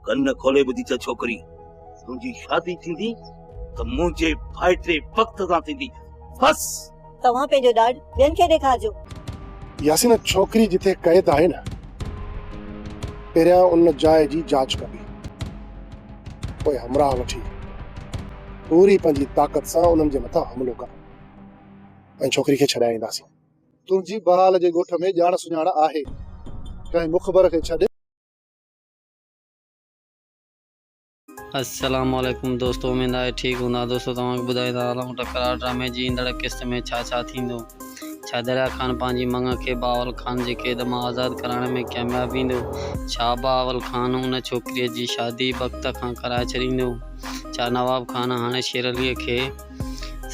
ڪن کولي ٻڌي ته ڇوڪري، تنهنجي شادي ٿيندي ته منهنجي ڀائٽي بخت سان ٿيندي. بس! توهان پنهنجو ڏاڍ ٻين کي ڏيکارجو. ياسين ڇوڪري جتي قيد آهي نه پهريان ان جاء جي جاچ ڪبي پوء همراهه وٺي پوري پنهنجي طاقت سان انهن جي مٿان حملو ڪبو ۽ ڇوڪري کي ڇڏائي اينداسين. تنهنجي بحال جي ڳوٺ ۾ ڄاڻ سڃاڻ آهي ڪنهن مخبر کي ڇڏ. السلام عليڪم دوستو اميد آهي ٺيڪ هوندا دوستو توهان کي ٻڌائيندا هلون ته قرار ڊرامي جي ايندڙ قسط ۾ ڇا ڇا ٿيندو ڇا دريا خان پنهنجي مڱ کي بهاول خان جي قيد مان آزاد ڪرائڻ ۾ ڪامياب ويندو ڇا بهاول خان ان ڇوڪريء جي شادي بخت کان ڪرائي ڇڏيندو ڇا نواب خان هاڻي شير علي کي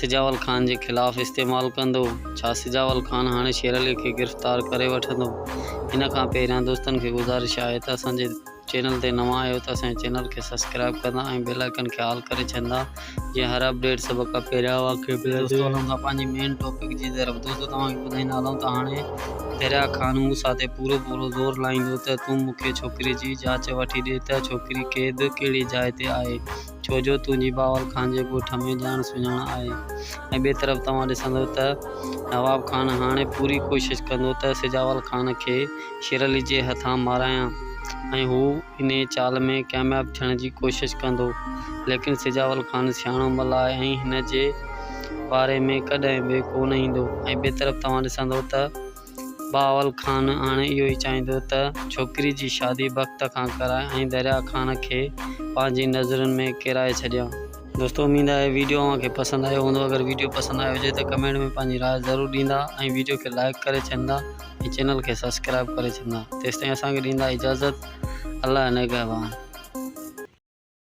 سجاول خان جي خلاف استعمال ڪندو ڇا سجاول خان هاڻي شير علي کي گرفتار ڪري وٺندو ان کان پهريان دوستن کي گذارش آهي ته اسان جي چينل تي نوان آهيو ته اسان جي چينل کي سبسڪرائب ڪندا ۽ بيل آئيڪن کي آل ڪري ڇڏندا جيئن هر اپڊيٽ سڀ کان پهريان اوهان کي ملي. دوستو هلون ٿا پنهنجي مين ٽاپڪ جي طرف دوستو توهان کي ٻڌائيندا هلون ته هاڻي دريا خان موسيٰ تي پورو پورو زور لائيندو ته تون مون کي ڇوڪري جي جاچ وٺي ڏي ته ڇوڪري قيد ڪهڙي جاء تي آهي ڇو جو تنهنجي بهاول خان جي ڳوٺ ۾ ڄاڻ سڃاڻ آهي ۽ ٻئي طرف توهان ڏسندو ته نواب خان هاڻي پوري ڪوشش ڪندو ته سجاول خان کي شير علي جي هٿان مارايان ۽ هو انهيء چال ۾ ڪامياب ٿيڻ جي ڪوشش ڪندو. ليڪن سجاول خان سياڻو مل آهي ۽ هن جي باري ۾ ڪڏهن به ڪو نه ايندو ۽ ٻئي طرف توهان ڏسندو ته بهاول خان هاڻي اهو ئي چاهيندو ته ڇوڪري جي شادي بخت کان ڪرائي ۽ دريا خان کي پنهنجي نظرن ۾ ڪيرائي ڇڏيان. دوستو اميد آهي ويڊيو اوهان کي پسند آيو هوندو اگر ويڊيو پسند آيو هجي ته ڪمينٽ ۾ پنهنجي راء ضرور ڏيندا ۽ ويڊيو کي لائيڪ ڪري ڇڏندا ۽ چينل کي سبسڪرائب ڪري ڇڏندا تيستائين اسان کي ڏيندا اجازت الله نگهبان.